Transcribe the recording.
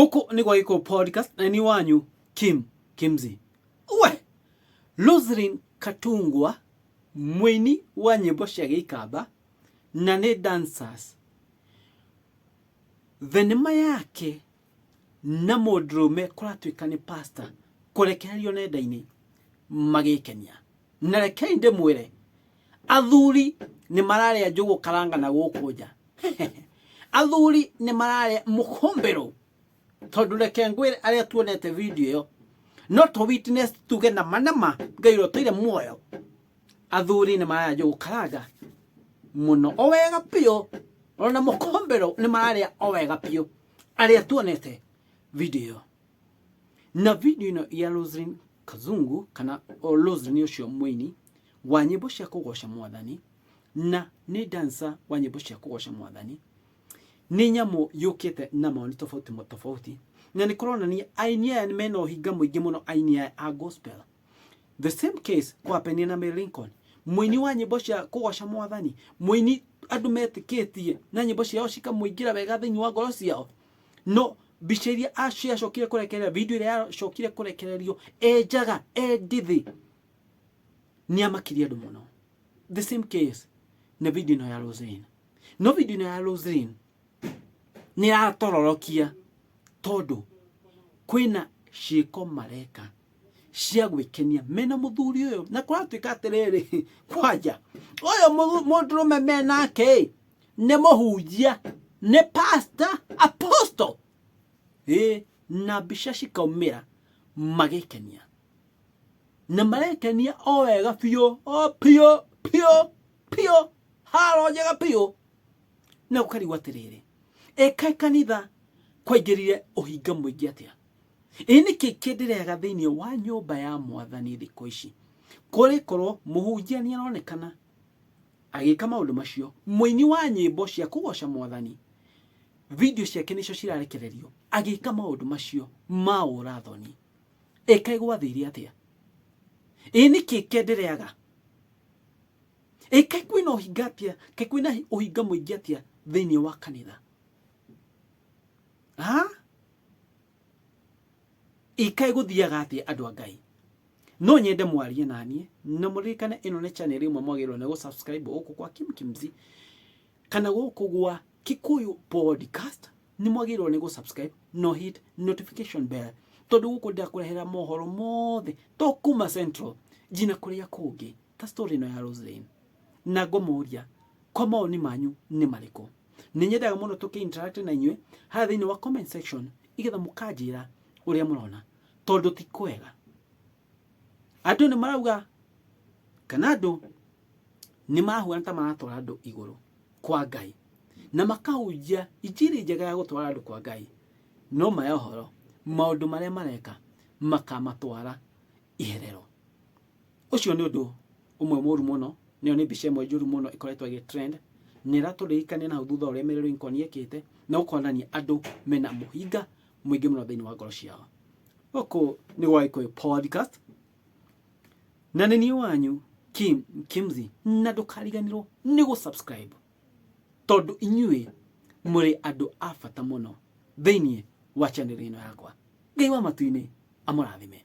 Gũkũ nĩ gwa Gĩkũyũ Podcast na nĩ wanyu Kim Kimzi. We Roselyn Katungwa, mũini wa nyĩmbo cia gĩikamba na nĩ dancers, thenema yake na mũndũrũme kũratuĩka nĩ pastor kũrekererio nenda-inĩ magĩkenia. Na rekei ndĩmwĩre, athuri nĩ mararĩa njũgũ karanga na gũkũ nja. Athuri nĩ mararĩa mũkũmbĩrũ, tondũ reke ngwĩre, arĩa tuonete video ĩyo no to witness tuge na manama Ngai ũrĩa ũtũire muoyo, athuri nĩ mararĩa njũgũ karanga mũno o wega biũ, ona mũkũmbĩrũ nĩ mararĩa o wega biũ, arĩa tuonete video ĩyo. Na video ĩno ya Roselyn Kazungu, kana o Roselyn ũcio mũini wa nyĩmbo cia kũgoca mwathani na nĩ dancer wa nyĩmbo cia kũgoca mwathani, nĩ nyamũ yũkĩte na mawoni tofauti tofauti, na nĩ kũronania aini aya mena ũhinga mũingĩ mũno, aini aya a gospel. The same case kwapenia na Mary Lincoln, mũini wa nyĩmbo cia kũgoca mwathani, mũini andũ metĩkĩtie na nyĩmbo ciao cikamũingĩra wega thĩinĩ wa ngoro ciao, no mbica iria ciacokire kũrekereria, video ĩrĩa yacokire kũrekererio e njaga e ndithi, nĩ amakirie andũ mũno. The same case na video ĩno ya Roselyn. No video ĩno ya Roselyn nĩ ĩratororokia, tondũ kwĩna ciĩko mareka cia gwĩkenia mena mũthuri ũyũ, na kũratuĩka atĩrĩrĩ, kwanja ũyũ mũndũrũme menake nĩ mũhunjia, nĩ pastor, apostle, ĩ na mbica cikaumĩra magĩkenia, na marekenia o wega biũ, o biũ biũ biũ, haro njega biũ. Na ũkarigwo atĩrĩrĩ, ĩkaĩ kanitha kwaingĩrire ũhinga mũingĩ atĩa? Ĩ nĩkĩ kĩndĩrega thĩinĩ wa nyũmba ya mwathani thikũ ici, kũrĩ korwo mũhunjia nĩ aronekana agĩka maũndũ macio, mũini wa nyĩmbo cia kũgoca mwathani, video ciake nĩcio cirarekererio agĩka maũndũ macio ma ũrathoni? Ĩkaĩ gwathire atĩa? Ĩ nĩkĩ kĩndĩrega? Ĩkaĩ kwĩna ũhinga atĩa? Kaĩ kwĩna ũhinga mũingĩ atĩa thĩinĩ wa kanitha? Ha? Ĩkaĩ gũthiaga atĩa, andũ a Ngai? No nyende mwarie naniĩ, na mũririkane ĩno nĩ channel ĩmwe mwagĩrĩirwo nĩ gũ-subscribe gũkũ kwa Kim Kimzi kana gũkũ gwa Kikuyu Podcast. Nĩ mwagĩrĩirwo nĩ gũ-subscribe no hit notification bell, tondũ gũkũ ndakũrehera mohoro mothe to kuma Central nginya kũrĩa kũngĩ, ta story ĩno ya Roselyn. Na ngũmũria kwa mawoni manyu nĩ marĩkũ. Nĩ nyendaga mũno tũkĩ interact na inyuĩ harĩa thĩinĩ wa comment section, igetha mũkanjĩra ũrĩa mũrona, tondũ ti kwega. Andũ nĩ marauga kana andũ nĩ marahuana ta maratwara andũ igũrũ kwa Ngai na makahunjia injiri njega ya gũtwara andũ kwa Ngai, no maya ũhoro maũndũ marĩa mareka makamatwara iherero. Ũcio nĩ ũndũ ũmwe mũru mũno, nĩyo nĩ mbica ĩmwe njũru mũno ĩkoretwo ĩgĩ trend, na ĩratũririkania na hau thutha ũrĩa Mary Lincoln ekĩte, na ũkonania andũ mena mũhinga mũingĩ mũno thĩinĩ wa ngoro ciao. Gũkũ nĩ gwa Gĩkũyũ Podcast na nĩ niĩ wanyu Kim Kimzi, na ndũkariganĩrwo nĩ gũ subscribe, tondũ inyuĩ mũrĩ andũ a bata mũno thĩinĩ wa channel ĩno yakwa. Ngai wa matu-inĩ amũrathime.